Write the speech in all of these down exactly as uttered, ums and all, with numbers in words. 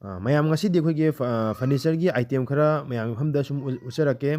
ꯑ, ꯃꯌꯥꯝ, ꯉꯁꯤꯗꯤ ꯑꯩꯈꯣꯏꯒꯤ ꯐ-, furniture ꯒꯤ item ꯈꯔ ꯃꯌꯥꯝꯒꯤ ꯃꯐꯝꯗ ꯁꯨꯝ ꯎ-, ꯎꯠꯆꯔꯛꯀꯦ꯫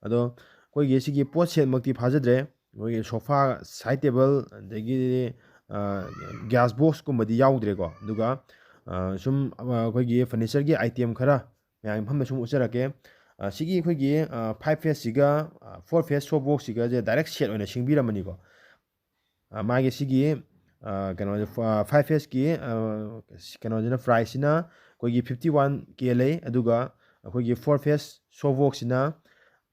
ꯑꯗꯣ ꯑꯩꯈꯣꯏꯒꯤ ꯁꯤꯒꯤ ꯄꯣꯠ ꯁꯦꯠꯃꯛꯇꯤ ꯐꯥꯖꯗ꯭ꯔꯦ꯫ ꯑꯩꯈꯣꯏꯒꯤ sofa, side table, ꯑꯗꯒꯤꯗꯤ, ꯑ, gas box ꯀꯨꯝꯕꯗꯤ ꯌꯥꯎꯗ꯭ꯔꯦꯀꯣ꯫ ꯑꯗꯨꯒ, ꯑ, ꯁꯨꯝ, ꯑ, ꯑꯩꯈꯣꯏꯒꯤ furniture ꯒꯤ item ꯈꯔ ꯃꯌꯥꯝꯒꯤ ꯃꯐꯝꯗ ꯁꯨꯝ ꯎꯠꯆꯔꯛꯀꯦ꯫ ꯑ, ꯁꯤꯒꯤ ꯑꯩꯈꯣꯏꯒꯤ, ꯑ, five phase ꯁꯤꯒ, ꯑ, four phase soft box ꯁꯤꯒꯁꯦ direct set ꯑꯣꯏꯅ ꯁꯤꯡꯕꯤꯔꯝꯕꯅꯤꯀꯣ꯫ ꯑ, ꯃꯥꯒꯤ ꯁꯤꯒꯤ, ꯑ, ꯀꯩꯅꯣꯁꯦ, ꯐ-, five phase ꯀꯤ, ꯑ, ꯀꯩꯅꯣꯁꯤꯅ, price ꯁꯤꯅ ꯑꯩꯈꯣꯏꯒꯤ fifty one K ꯂꯩ, ꯑꯗꯨꯒ ꯑꯩꯈꯣꯏꯒꯤ four phase soft box ꯁꯤꯅ,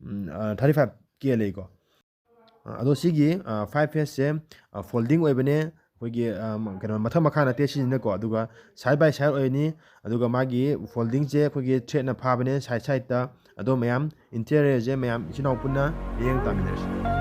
ꯎꯝ, ꯑ, thirty five K ꯂꯩꯀꯣ꯫ ꯑ, ꯑꯗꯣ ꯁꯤꯒꯤ, ꯑ, five phase ꯁꯦ, ꯑ, folding ꯑꯣꯏꯕꯅꯦ꯫ ꯑꯩꯈꯣꯏꯒꯤ, ꯑ, ꯀꯩꯅꯣ, ꯃꯊꯛ ꯃꯈꯥ ꯅꯠꯇꯦ ꯁꯤꯁꯤꯅꯀꯣ, ꯑꯗꯨꯒ side by side ꯑꯣꯏꯅꯤ꯫ ꯑꯗꯨꯒ ꯃꯥꯒꯤ folding ꯁꯦ ꯑꯩꯈꯣꯏꯒꯤ thread ꯅ ꯐꯥꯕꯅꯦ side side ꯇ꯫ ꯑꯗꯣ ꯃꯌꯥꯝ, interior ꯁꯦ ꯃꯌꯥꯝ ꯏꯆꯤꯟ ꯏꯅꯥꯎ ꯄꯨꯟꯅ ꯌꯦꯡ ꯇꯥꯃꯤꯟꯅꯔꯁꯤ꯫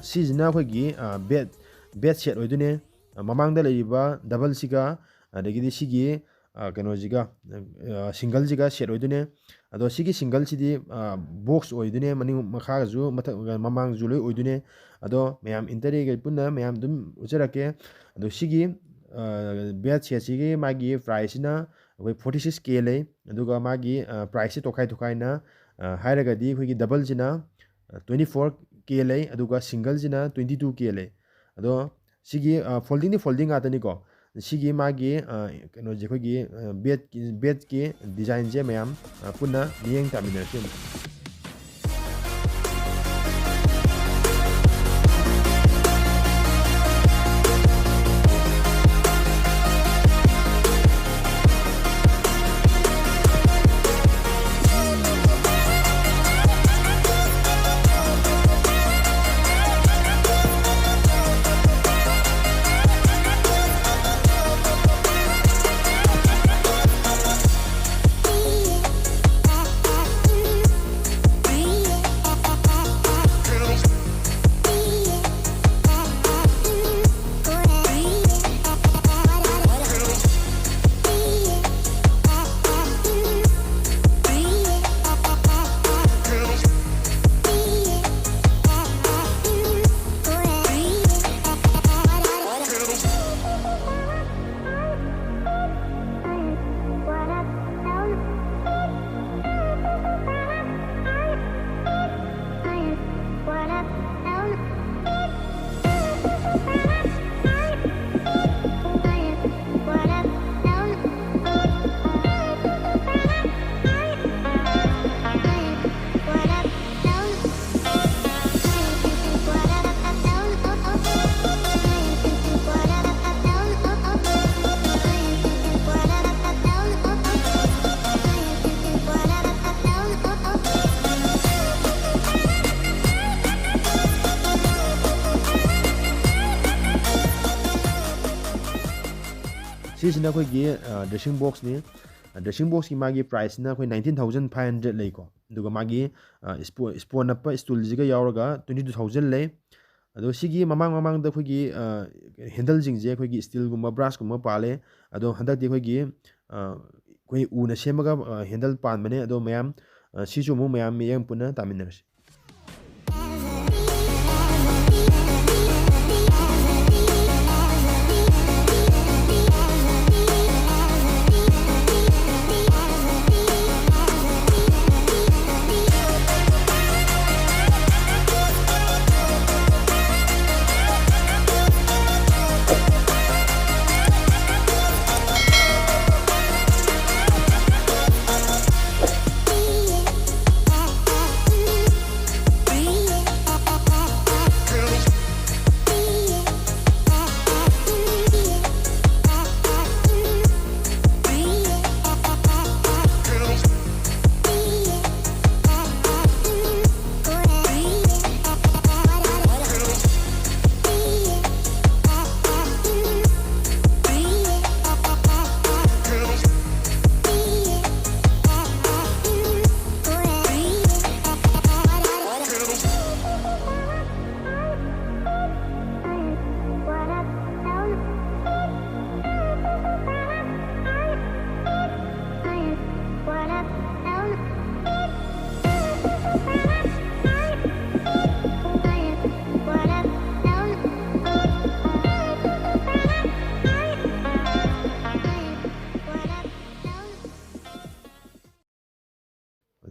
ꯁꯤꯁꯤꯅ ꯑꯩꯈꯣꯏꯒꯤ ꯕꯦꯠ ꯕꯦꯠ ꯁꯦꯠ ꯑꯣꯏꯗꯣꯏꯅꯦ꯫ ꯃꯃꯥꯡꯗ ꯂꯩꯔꯤꯕ ꯗꯕꯜꯁꯤꯒ, ꯑꯗꯒꯤꯗꯤ ꯁꯤꯒꯤ ꯀꯩꯅꯣꯁꯤꯒ, ꯁꯤꯡꯒꯜꯁꯤꯒ ꯁꯦꯠ ꯑꯣꯏꯗꯣꯏꯅꯦ꯫ ꯑꯗꯣ ꯁꯤꯒꯤ ꯁꯤꯡꯒꯜꯁꯤꯗꯤ ꯕꯣꯛꯁ ꯑꯣꯏꯗꯣꯏꯅꯦ, ꯃꯅꯤꯡ ꯃꯈꯥꯒꯁꯨ ꯃꯊꯛ ꯃꯃꯥꯡꯁꯨ ꯂꯣꯏ ꯑꯣꯏꯗꯣꯏꯅꯦ꯫ ꯑꯗꯣ ꯃꯌꯥꯝ ꯏꯟꯇꯔꯤꯌꯔꯒ ꯄꯨꯟꯅ ꯃꯌꯥꯝ ꯑꯗꯨꯝ ꯎꯠꯆꯔꯛꯀꯦ꯫ ꯑꯗꯣ ꯁꯤꯒꯤ ꯕꯦꯠ ꯁꯦꯠꯁꯤꯒꯤ ꯃꯥꯒꯤ ꯄ꯭ꯔꯥꯏꯁꯁꯤꯅ ꯑꯩꯈꯣꯏ ꯐꯣꯔꯇꯤ ꯁꯤꯛꯁ ꯀꯦ ꯂꯩ꯫ ꯑꯗꯨꯒ ꯃꯥꯒꯤ ꯄ꯭ꯔꯥꯏꯁꯁꯤ ꯇꯣꯈꯥꯏ ꯇꯣꯈꯥꯏꯅ ꯍꯥꯏꯔꯒꯗꯤ ꯑꯩꯈꯣꯏꯒꯤ ꯗꯕꯜꯁꯤꯅ ꯇ꯭ꯋꯦꯟꯇꯤ ꯐꯣꯔ ꯀꯦ ꯂꯩ, ꯑꯗꯨꯒ ꯁꯤꯡꯒꯜꯁꯤꯅ ꯇ꯭ꯋꯦꯟꯇꯤ ꯇꯨ ꯀꯦ ꯂꯩ꯫ ꯑꯗꯣ ꯁꯤꯒꯤ ꯐꯣꯜꯗꯤꯡꯗꯤ ꯐꯣꯜꯗꯤꯡ ꯉꯥꯛꯇꯅꯤꯀꯣ꯫ ꯁꯤꯒꯤ ꯃꯥꯒꯤ ꯀꯩꯅꯣꯁꯦ, ꯑꯩꯈꯣꯏꯒꯤ ꯕꯦꯠꯀꯤ ꯕꯦꯠꯀꯤ ꯗꯤꯖꯥꯏꯟꯁꯦ ꯃꯌꯥꯝ ꯄꯨꯟꯅ ꯃꯤꯠꯌꯦꯡ ꯇꯥꯃꯤꯟꯅꯔꯁꯤ ꯑꯃꯨꯛ꯫ ꯁꯤꯁꯤꯅ ꯑꯩꯈꯣꯏꯒꯤ ꯗ꯭ꯔꯦꯁꯤꯡ ꯕꯣꯛꯁꯅꯤ꯫ ꯗ꯭ꯔꯦꯁꯤꯡ ꯕꯣꯛꯁꯀꯤ ꯃꯥꯒꯤ ꯄ꯭ꯔꯥꯏꯁꯁꯤꯅ ꯑꯩꯈꯣꯏ ꯅꯥꯏꯟꯇꯤꯟ ꯊꯥꯎꯖꯟ ꯐꯥꯏꯚ ꯍꯟꯗ꯭ꯔꯦꯗ ꯂꯩꯀꯣ꯫ ꯑꯗꯨꯒ ꯃꯥꯒꯤ ꯏꯁꯄꯣꯟ ꯅꯞꯄ ꯁ꯭ꯇꯨꯜꯁꯤꯒ ꯌꯥꯎꯔꯒ ꯇ꯭ꯋꯦꯟꯇꯤ ꯇꯨ ꯊꯥꯎꯖꯟ ꯂꯩ꯫ ꯑꯗꯣ ꯁꯤꯒꯤ ꯃꯃꯥꯡ ꯃꯃꯥꯡꯗ ꯑꯩꯈꯣꯏꯒꯤ, ꯑ, handleꯁꯤꯡꯁꯦ ꯑꯩꯈꯣꯏꯒꯤ steelꯒꯨꯝꯕ, brassꯀꯨꯝꯕ ꯄꯥꯜꯂꯦ꯫ ꯑꯗꯣ ꯍꯟꯗꯛꯇꯤ ꯑꯩꯈꯣꯏꯒꯤ, ꯑ, ꯑꯩꯈꯣꯏ ꯎꯅ ꯁꯦꯝꯃꯒ, ꯑ, handle ꯄꯥꯟꯕꯅꯦ꯫ ꯑꯗꯣ ꯃꯌꯥꯝ, ꯑ, ꯁꯤꯁꯨ ꯑꯃꯨꯛ ꯃꯌꯥꯝ ꯃꯤꯠꯌꯦꯡ ꯄꯨꯟꯅ ꯇꯥꯃꯤꯟꯅꯔꯁꯤ꯫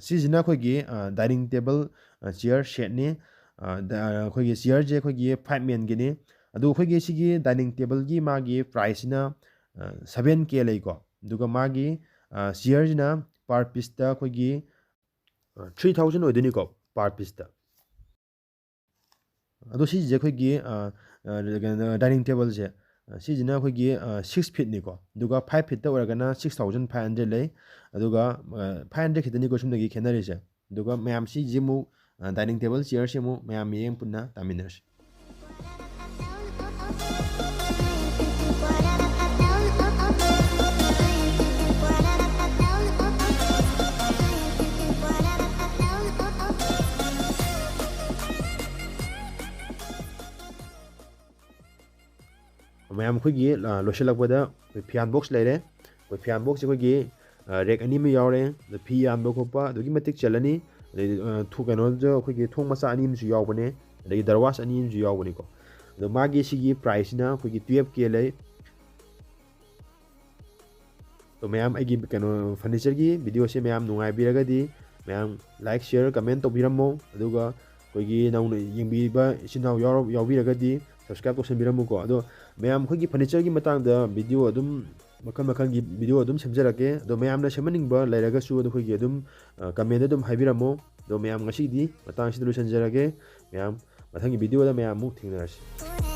ꯁꯤꯁꯤꯅ ꯑꯩꯈꯣꯏꯒꯤ, ꯑ, dining table, ꯑ, chair setꯅꯤ꯫ ꯑ, ꯗ-, ꯑꯩꯈꯣꯏꯒꯤ chairꯁꯦ ꯑꯩꯈꯣꯏꯒꯤ five manꯒꯤꯅꯤ꯫ ꯑꯗꯨ ꯑꯩꯈꯣꯏꯒꯤ ꯁꯤꯒꯤ dining tableꯒꯤ ꯃꯥꯒꯤ priceꯁꯤꯅ, ꯑ, seven K ꯂꯩꯀꯣ꯫ ꯑꯗꯨꯒ ꯃꯥꯒꯤ, ꯑ, chairꯁꯤꯅ per pieceꯇ ꯑꯩꯈꯣꯏꯒꯤ, ꯑ, three thousand ꯑꯣꯏꯗꯣꯏꯅꯤꯀꯣ, per pieceꯇ꯫ ꯑꯗꯣ ꯁꯤꯁꯦ ꯑꯩꯈꯣꯏꯒꯤ, ꯑ, ꯑ, ꯀꯩꯅꯣ, dining tableꯁꯦ, ꯑ, ꯁꯤꯁꯤꯅ ꯑꯩꯈꯣꯏꯒꯤ, ꯑ, six feetꯅꯤꯀꯣ꯫ ꯑꯗꯨꯒ five feetꯇ ꯑꯣꯏꯔꯒꯅ six thousand five hundred ꯂꯩ꯫ ꯑꯗꯨꯒ, ꯑ, five hundred ꯈꯤꯇꯅꯤꯀꯣ ꯁꯣꯝꯗꯒꯤ ꯈꯦꯠꯅꯔꯤꯁꯦ꯫ ꯑꯗꯨꯒ ꯃꯌꯥꯝ ꯁꯤꯁꯦ ꯑꯃꯨꯛ, ꯑ, dining table chairꯁꯦ ꯑꯃꯨꯛ ꯃꯌꯥꯝ ꯃꯤꯠꯌꯦꯡ ꯄꯨꯟꯅ ꯇꯥꯃꯤꯟꯅꯔꯁꯤ꯫ ꯃꯌꯥꯝ ꯑꯩꯈꯣꯏꯒꯤ, ꯑ, ꯂꯣꯏꯁꯤꯜꯂꯛꯄꯗ ꯑꯩꯈꯣꯏ ꯐꯤꯌꯥꯟ ꯕꯣꯛꯁ ꯂꯩꯔꯦ꯫ ꯑꯩꯈꯣꯏ ꯐꯤꯌꯥꯟ ꯕꯣꯛꯁꯁꯦ ꯑꯩꯈꯣꯏꯒꯤ, ꯑ, ꯔꯦꯛ ꯑꯅꯤ ꯑꯃ ꯌꯥꯎꯔꯦ꯫ ꯑꯗ ꯐꯤ ꯌꯥꯟꯕ ꯈꯣꯠꯄ ꯑꯗꯨꯛꯀꯤ ꯃꯇꯤꯛ ꯆꯜꯂꯅꯤ꯫ ꯑꯗꯩ, ꯑ, ꯊꯣ-, ꯀꯩꯅꯣꯁꯨ ꯑꯩꯈꯣꯏꯒꯤ ꯊꯣꯡ ꯃꯆꯥ ꯑꯅꯤ ꯑꯃꯁꯨ ꯌꯥꯎꯕꯅꯦ꯫ ꯑꯗꯒꯤ ꯗꯔꯋꯥꯖ ꯑꯅꯤ ꯑꯃꯁꯨ ꯌꯥꯎꯕꯅꯤꯀꯣ꯫ ꯑꯗꯣ ꯃꯥꯒꯤ ꯁꯤꯒꯤ ꯄ꯭ꯔꯥꯏꯁꯁꯤꯅ ꯑꯩꯈꯣꯏꯒꯤ twelve K ꯂꯩ꯫ ꯑꯗꯣ ꯃꯌꯥꯝ ꯑꯩꯒꯤ ꯀꯩꯅꯣ ꯐꯔꯅꯤꯆꯔꯒꯤ ꯚꯤꯗꯤꯑꯣꯁꯦ ꯃꯌꯥꯝ ꯅꯨꯡꯉꯥꯏꯕꯤꯔꯒꯗꯤ ꯃꯌꯥꯝ like, share, comment ꯇꯧꯕꯤꯔꯝꯃꯣ꯫ ꯑꯗꯨꯒ ꯑꯩꯈꯣꯏꯒꯤ ꯅꯧꯅ ꯌꯦꯡꯕꯤꯕ ꯏꯆꯤꯟ ꯏꯅꯥꯎ ꯌꯥꯎꯔ-, ꯌꯥꯎꯕꯤꯔꯒꯗꯤ subscribe ꯇꯧꯁꯟꯕꯤꯔꯝꯃꯨꯀꯣ꯫ ꯑꯗꯣ ꯃꯌꯥꯝ ꯑꯩꯈꯣꯏꯒꯤ ꯐꯔꯅꯤꯆꯔꯒꯤ ꯃꯇꯥꯡꯗ ꯚꯤꯗꯤꯑꯣ ꯑꯗꯨꯝ ꯃꯈꯜ ꯃꯈꯜꯒꯤ ꯚꯤꯗꯤꯑꯣ ꯑꯗꯨꯝ ꯁꯦꯝꯖꯔꯛꯀꯦ꯫ ꯑꯗꯣ ꯃꯌꯥꯝꯅ ꯁꯦꯝꯍꯟꯅꯤꯡꯕ ꯂꯩꯔꯒꯁꯨ ꯑꯗꯨ ꯑꯩꯈꯣꯏꯒꯤ ꯑꯗꯨꯝ, ꯑ, comment ꯑꯗꯨꯝ ꯍꯥꯏꯕꯤꯔꯝꯃꯣ꯫ ꯑꯗꯣ ꯃꯌꯥꯝ ꯉꯁꯤꯒꯤꯗꯤ ꯃꯇꯥꯡꯁꯤꯗ ꯂꯣꯏꯁꯤꯟꯖꯔꯒꯦ꯫ ꯃꯌꯥꯝ ꯃꯊꯪꯒꯤ ꯚꯤꯗꯤꯑꯣꯗ ꯃꯌꯥꯝ ꯑꯃꯨꯛ ꯊꯦꯡꯅꯔꯁꯤ꯫